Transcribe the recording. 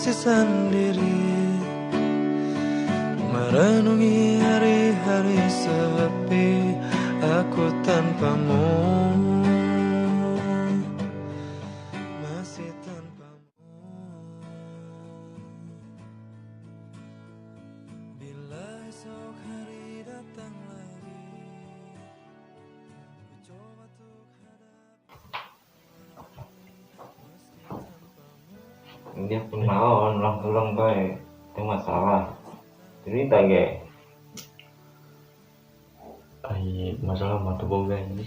Masih sendiri merenungi hari-hari sepi aku tanpamu, masih tanpamu. Bila esok hari datang lagi, ku coba untuk hadapi meski tanpamu. Dia kunaon ulang-ulang bae. Itu masalah. Cerita ge. Ai masalah mah teu boga ini.